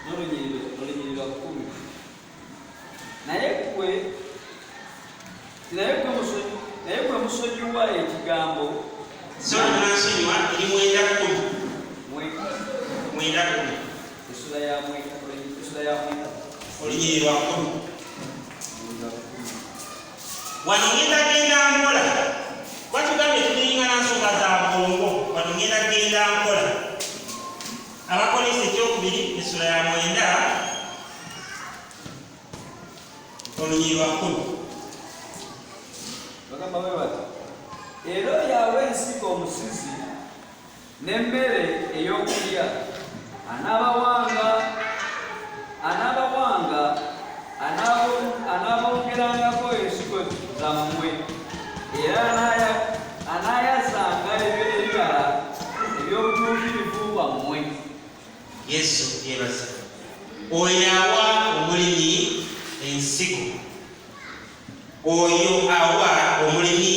N'olunyiriri olunyiriri lwa 10. Naye ggwe naye ggwe musonyi naye ggwe musonyiwa ekigambo. Sorry, munansonyiwa, eri 9:10. 9:10. Essula ya 9, essula ya 9. Olunyiriri lwa 10. Wano ngenda genda mpola. Batugambye tuliringana nsonga za bwongo. Wano ngenda genda mpola. Abakolinso ekyokubiri essula ya 9 olunyiriri lwa 10. Bagamba bwe bati, era oyo awa ensigo omusizi n'emmere ey'okulya anaabawanga anaabawanga anaabongerangako ensigo zammwe era anaayazanga ebibala eby'obutuukirivu bwammwe. Yesu yeebazibwe. Oyo awa omulimi ensigo, oyo awa omulimi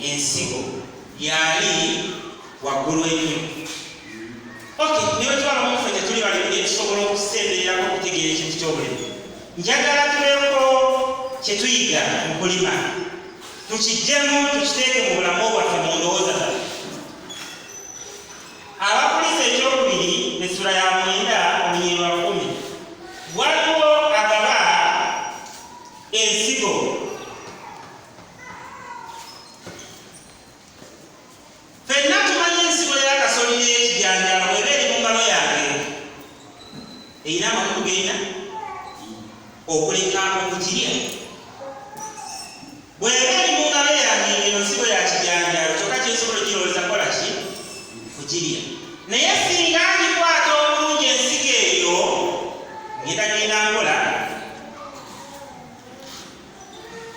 ensigo y'ali waggulu ennyo. Okay, ne bwe tuba abamu ffe tetuli balimi, naye tusobola okusembererako okutegeera ekintu ky'obulimi. Njagala tubeeko kye tuyiga mu kulima, tukiggyemu tukiteeke mu bulamu bwaffe, mu ndowooza zaffe. Abakolinso ekyokubiri essula ya 9 olunyiriri lwa 10. Waliwo agaba ensigo. Ffenna tumanyi ensigo ya kasoli n'ekijanjaalo bw'eba eri mu ngalo yange erina amakulu g'erina okuleka okugirya. Bw'eba eri mu ngalo yange ng'eno nsigo ya kijanjaalo, kyokka kye nsobola okugirowooza kukola ki? Kugirya. Naye singa ngikwata obulungi ensigo eyo, ngenda genda mpola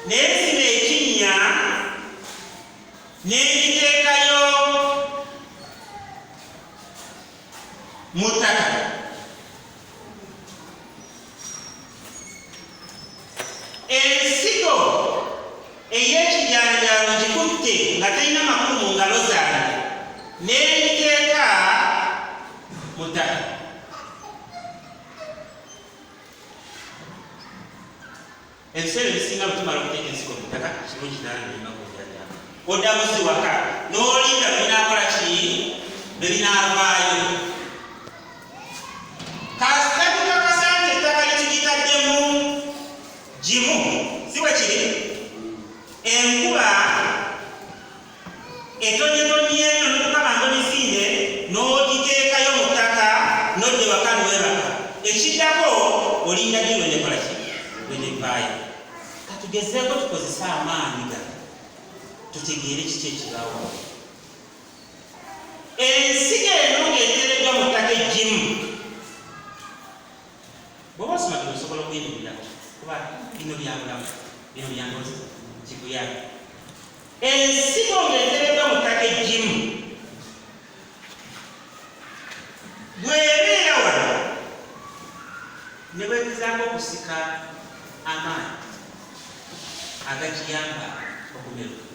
ne nsima ekinnya ne ngiteekayo mu ttaka. Ensigo ey'ekijanjaalo ngikutte nga terina makulu mu ngalo zange ne ngiteeka mu ttaka. Ebiseera ebisinga bwe tumala okuteeka ensigo mu ttaka, kirungi ddala ne bakujanjaba. Odda buzzi waka n'olinda lwe binaakola ki? Lwe binaavaayo. Kasita tukakasa nti ettaka lye tugitaddemu ggimu, si bwe kiri? Enkuba Etonyetonye eno nokukabanga emisinde nogiteekayo mu ttaka nodda ewaka newebaka. Ekiddako olinda ddi lwenekola ki? Lwenevaayo. Katugezeeko tukozese amaanyi gano tutegeere kiki ekibaawo wano. Ensigo eno ng'eteereddwa mu ttaka eggimu. Bw'oba osoma bino osobola okuyimirirako kuba bino bya bulamu, bino bya ndowooza kikuyambe. Ensigo ng'etereddwa mu ttaka eggimu bw'ebeera wano ne bw'egezaako okusika amaanyi agagiyamba okumeruka,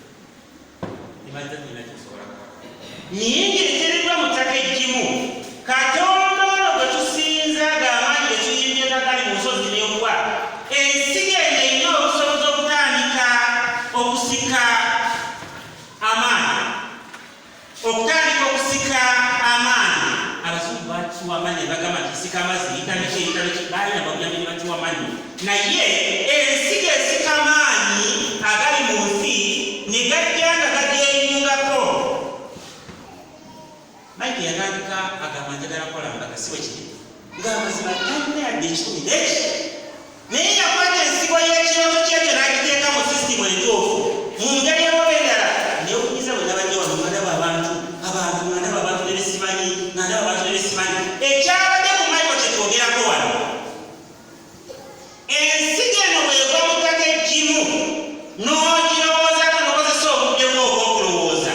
ebadde terina ky'esobola kukola. Naye ng'etereddwa mu ttaka eggimu, Katonda ono gwe tusinza, ago amaanyi ge tuyimbyeko agali mu nsozi n'enkuba, ensigo eno erina obusobozi okutandika okusika amaanyi, okutandika okusika amaanyi. Abazungu bakiwa amaanyi ne bagamba nti esika amazzi, eyita biki, eyita biki, baalina baguyambi ne bakiwa amaanyi. Naye ensigo esika amaanyi agali mu nsi ne gajja nga gagyeyungako. Mike yatandika agamba njagala kukola mbaga, si bwe kiri? Ng'amazima talina yadde ekikumi n'eki. Naye yakwata ensigo y'ekirooto kye ekyo n'agiteeka mu sisitimu entuufu. Mu ngeri emu oba endala, nneewuunyizza bwe nabadde wano nga ndaba abantu, abantu, nga ndaba abantu ne be simanyi, nga ndaba abantu ne be simanyi. Ekyabadde ku Michael kye twogerako wano. Ensigo eno bw'egwa mu ttaka eggimu, n'ogirowoozaako, n'okozesa obudde bwo obw'okulowooza,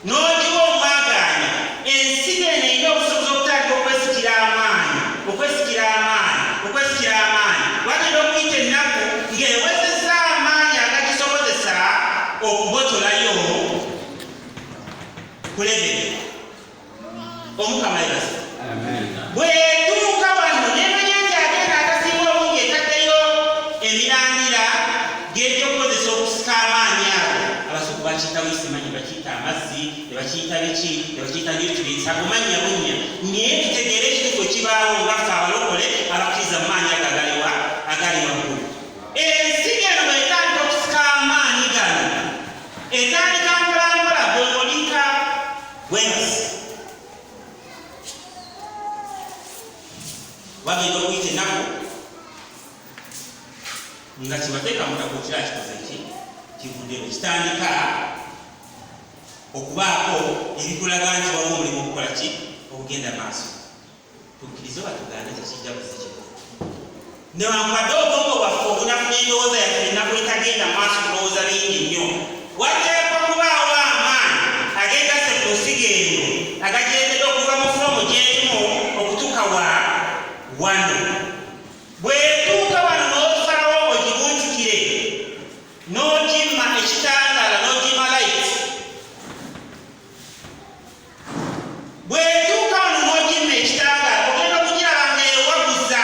n'ogiwa omwagaanya, ensigo eno erina obusobozi okutandika okwesikira amaanyi, okwesikira amaanyi, okwesikira amaanyi. Wagenda okuyita ennaku ng'ewezezza amaanyi agagisobozesa okubotolayo ku leveri. Omukama yebazibwe. Bw'etuuka. Tebakiyita nutrients, ago mannya bunnya, naye tutegeere ekituufu ekibaawo nga ffe abalokole abakkiriza mu maanyi ago agaliwa agali waggulu. Ensigo eno bw'etandika okusika amaanyi gano, etandika mpolampola, bw'olika bwemasi wagenda okuyita ennaku nga kibateeka mu ttaka, okira kikoze ki? Kivuddemu, kitandika okubaako ebikulaga nti waliwo omulimu okukola ki? Okugenda maaso. Tukkirize oba tugaane, tekijja kuzikira, newankubadde obwongo bwaffe obunafu n'endowooza yaffe ennaku etagenda maaso kulowooza bingi nnyo. Wateekwa kubaawo amaanyi agegasse ku nsigo eno agagireetedde okuva mu form gyerimu okutuuka wa wano. Bw'etuuka wano, n'osalawo ogibuutikire, n'ogimma ekitangaala, n'ogimma light. Bw'etuuka wano n'ogimma ekitangaala, ogenda okugiraba ng'ewaguza,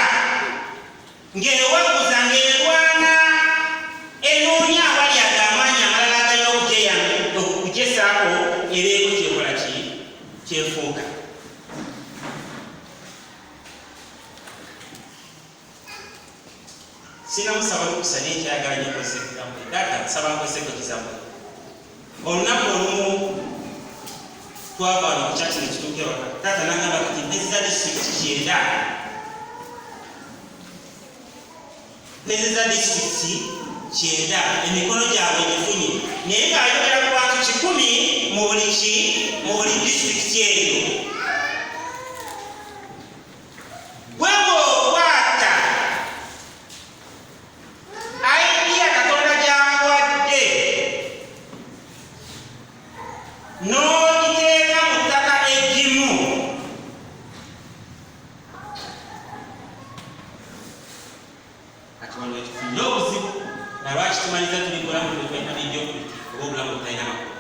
ng'ewaguza, ng'erwana, enoonya awali ago amaanyi amalala agalina okugyesaako ebeeko kyekola ki? Kyefuuka. Sinamusaba lukusa, naye nkyayagala nnyo nkozesa ekigambo. Taata, nsaba nkozeseko ekigambo. Olunaku olumu twava wano ku church ne kituuka ewaka, taata nagamba, "Kati mpezeza disitulikiti 90, mpezeza disitulikiti 90, emikono gyabwe gifunye." Naye ng'ayogera ku bantu 100 mu buli ki, mu buli disitulikiti eyo. Gwe bw'okwata idea Katonda gy'akuwadde n'ogiteeka mu ttaka eggimu, kati wano wetufunire obuzibu. Nalwaki tumaliza tuli bulamu bwetwalina mediocrity oba obulamu obutalina makulu?